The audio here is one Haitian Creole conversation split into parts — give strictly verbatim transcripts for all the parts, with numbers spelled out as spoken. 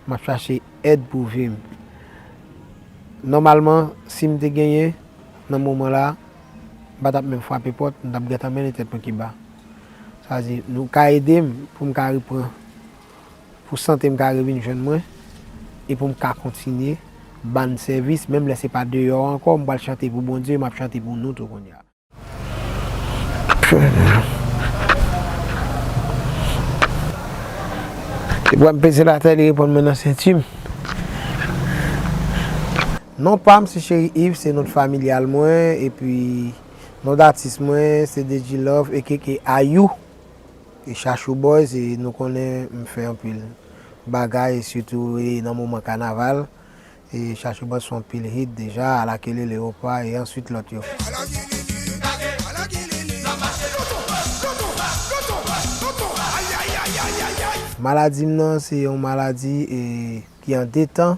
M ap chache èd pou vi m. Nòmalman, si m te genyen, nan moman la, m pa t ap menm frape pòt, m t ap gentan mennen tèt mwen Kiba. Sa di, nou ka ede m pou m ka repran, pou sante m ka revin jwenn mwen, e pou m ka kontinye bann sèvis, menm lè se pa deyò ankò, m pral chante pou Bondye, m ap chante pou nou tou kounye a. Depi m peze latè, li reponn mwen nan senti m. Non pa m se Cheri Yves, se non familyal mwen, epi non datis mwen se D J Love, A K A Ayou. E Chachou Boys, e nou konnen m fè anpil bagay, sitou e nan moman kanaval. E Chachou Boys fè anpil hit deja, Ala Kelele, Opa, e answit lòt yo. Maladi m nan se yon maladi, e, ki an de tan.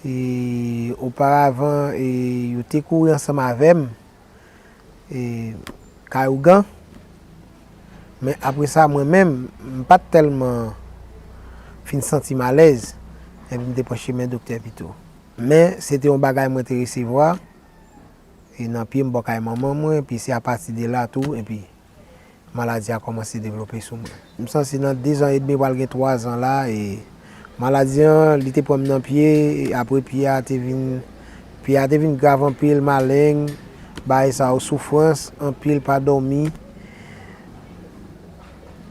E oparavan, e, yo te kouri ansanm avè m, e, kay ougan. Men apre sa, mwen menm, m pa t tèlman fin santi m alèz, epi m te pran chemen doktè pito. Men se te yon bagay mwen te resevwa, e nan pye m bò kay manman mwen, epi se apati de la tou, epi maladi a kòmanse devlope sou mwen. M santi nan de zan edmi pral gen twa zan la, e maladi an, li te pran m nan pye, e apre pye a te vin, pye a te vin grav anpil, maleng, bagay sa yo, soufrans, anpil pa dòmi,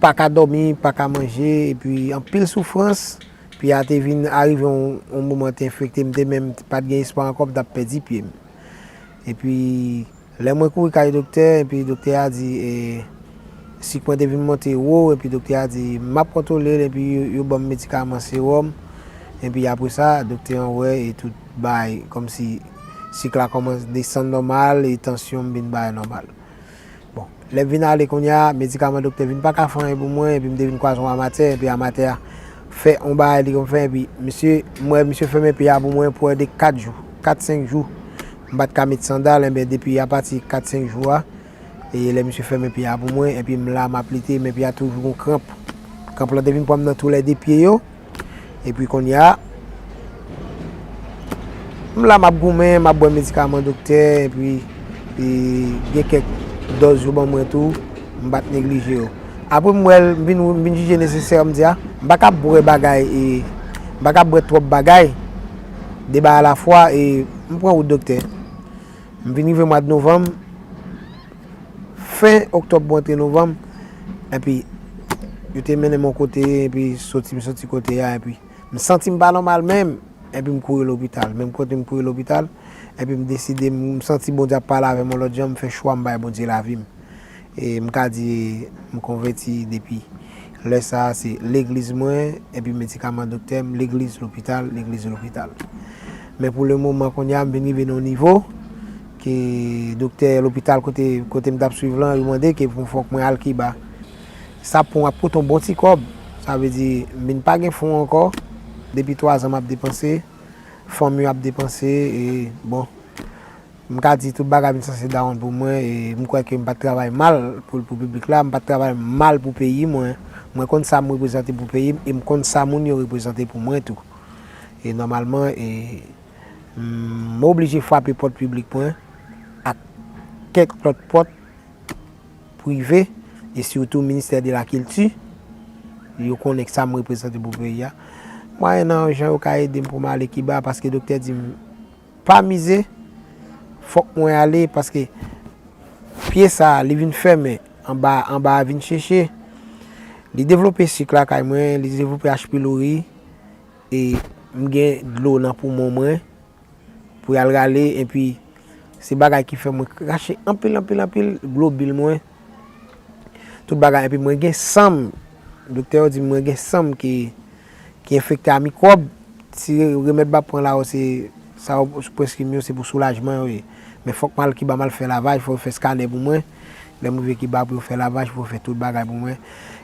pa ka dòmi, pa ka manje, epi anpil soufrans. Pye a te vin arive yon, yon moman te enfekte, m te menm pa t gen espwa ankò, m t ap pèdi pye m. Epi, lè mwen kouri kay doktè, epi doktè a di, e, sik mwen te vin monte wo, epi doktè a di, m ap kontwole l, epi yo, yo ban m medikaman, sewòm, epi apre sa, doktè an wè, e tout bay, kòmsi sik la kòmanse desann nòmal, e tansyon m vin bay nòmal. Bon, lè m vin ale kounye a, medikaman doktè vin pa ka fè anyen pou mwen, epi m te vin kwaze yon amatè, epi amatè a fè yon bagay li konn fè, epi misye, m wè misye fèmen pye a pou mwen pou de kat jou, kat, senk jou. M pa t ka met sandal, enben depi apati kat, senk jou a, e lè misye fèmen pye a pou mwen, epi m la, m ap lite, men pye a toujou gon kranp. Kranp lan te vin pran m nan toulède pye yo. Epi kounye a, m la, m ap goumen, m ap bwè medikaman doktè, epi, e, gen kèk dòz yo ban mwen tou, m pa t neglije yo. Apre m wè l, m vin, m vin jije nesesè, m di, a, m pa ka bwè bagay, e, m pa ka bwè twòp bagay, de bagay alafwa, e m pran wout doktè. M vin rive mwa de novanm, fen oktòb pou antre novanm, epi yo te mennen m yon kote, epi soti, m soti kote a, epi m santi m pa nòmal menm, epi m kouri lopital. Menm kote m kouri lopital, epi m deside, m santi Bondye ap pale avè m yon lòt jan, m fè chwa m bay Bondye lavi m. E m ka di m konvèti depi lè sa a, se legliz mwen, epi medikaman doktè m, legliz lopital, legliz lopital. Men pou le moman kounye a, m vin rive nan yon nivo ke doktè lopital kote, kote m t ap swiv lan, yo mande ke pou fòk mwen al Kiba. Sa pou ap koute yon bon ti kòb. Sa vle di, m vin pa gen fon ankò. Depi twa zan m ap depanse, fanmi ap depanse, e bon, m ka di tout bagay vin sanse dawonn pou mwen, e m kwè ke m pa t travay mal pou, pou piblik la, m pa t travay mal pou peyi mwen. Mwen konn sa m reprezante pou peyi m, e m konn sa moun yo reprezante pou mwen tou. E nòmalman, e, m oblije frape pòt piblik mwen ak kèk lòt pòt prive, e sitou Ministè de la Kilti. Yo konnen sa m reprezante pou peyi a. Mwayennan jan yo ka ede m pou m ale Kiba, paske doktè di m, pa mize, fòk mwen ale, paske pye sa a, li vin fèmen, anba, anba a vin cheche. Li devlope sik lakay mwen, li devlope H. pylori, e m gen dlo nan poumon mwen pou y al rale, epi se bagay ki fè mwen krache anpil, anpil, anpil globil mwen, tout bagay, epi mwen gen san m, doktè yo di mwen gen san m ki, ki enfekte a mikwòb. Ti remèd m ap pran la yo, se sa yo sou preskri m yo, se pou soulajman yo ye. Men fòk m al Kiba, m al fè lavaj, fòk yo fè skanè pou mwen. Lè m rive Kiba pou yo fè lavaj, pou yo fè tout bagay pou mwen.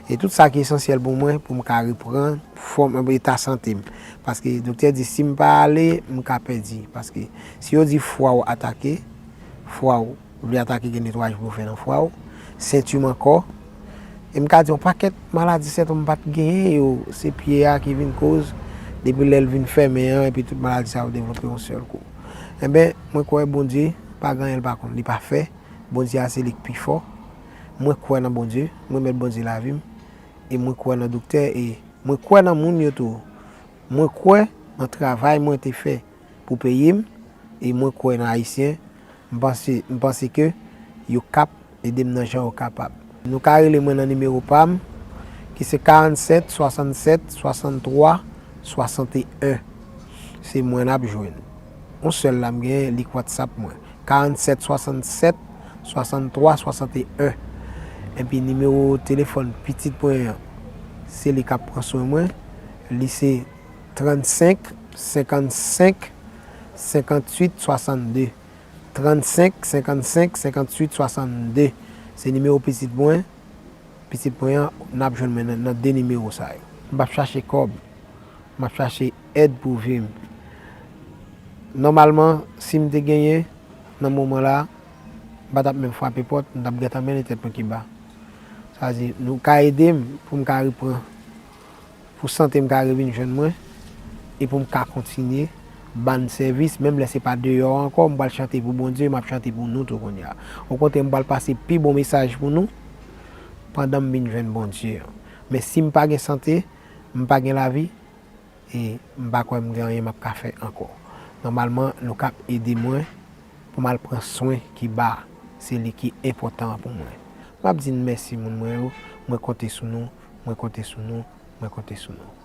E tout sa ki esansyèl pou mwen, pou m ka reprann fòm, eta sante m. Paske doktè di si m pa ale, m ka pèdi. Paske si yo di fwa w atake, fwa w vle atake, gen netwayaj pou yo fè nan fwa w, senti m ankò. E m ka di yon pakèt maladi sètòm m pa t genyen yo, se pye a ki vin koz. Epi lè l vin fèmen an, epi tout maladi sa yo devlope yon sèl kou. Enben, mwen kwè Bondye pa gen anyen l pa konn, li pa fè. Bondye a se li k pi fò. Mwen kwè nan Bondye, mwen met Bondye lavi m, e mwen kwè nan doktè, e mwen kwè nan moun yo tou. Mwen kwè nan travay mwen te fè pou peyi m, e mwen kwè nan Ayisyen. M panse, m panse ke yo kap ede m nan jan yo kapab. Nou ka rele mwen nan nimewo pa m, ki se karannsèt swasannsèt swasanntwa swasanteyen. Se mwen n ap jwenn. Yon sèl la m genyen, li k WhatsApp mwen. Karannsèt swasannsèt swasanntwa swasanteyen. Epi nimewo telefòn pitit mwen an, se li k ap pran swen mwen. Li se trannsenk senkannsenk senkantuit swasannde. Trannsenk senkannsenk senkantuit swasannde. Se nimewo pitit mwen. Pitit mwen an, n ap jwenn mwen nan, nan de nimewo sa yo. M p ap chache kòb. M ap chache èd pou vi m. Nòmalman, si m te genyen, nan moman la, m pa t ap menm frape pòt, m t ap gentan mennen tèt mwen pi ba. Sa vle di, nou ka ede m pou m ka repran, pou sante m ka revin jwenn mwen, e pou m ka kontinye ba n sèvis, menm lè se pa deyò ankò, m pral chante pou Bondye, m ap chante pou nou tou kounye a. Okontrè, m pral pase pi bon mesaj pou nou pandan m vin jwenn Bondye an. Men si m pa gen sante, m pa gen lavi, e m pa kwè m gen anyen m ap ka fè ankò. Nòmalman, nou k ap ede mwen pou m al pran swen ki ba, se li ki enpòtan an pou mwen. M ap di n mèsi, moun mwen yo, mwen konte sou nou, mwen konte sou nou, mwen konte sou nou.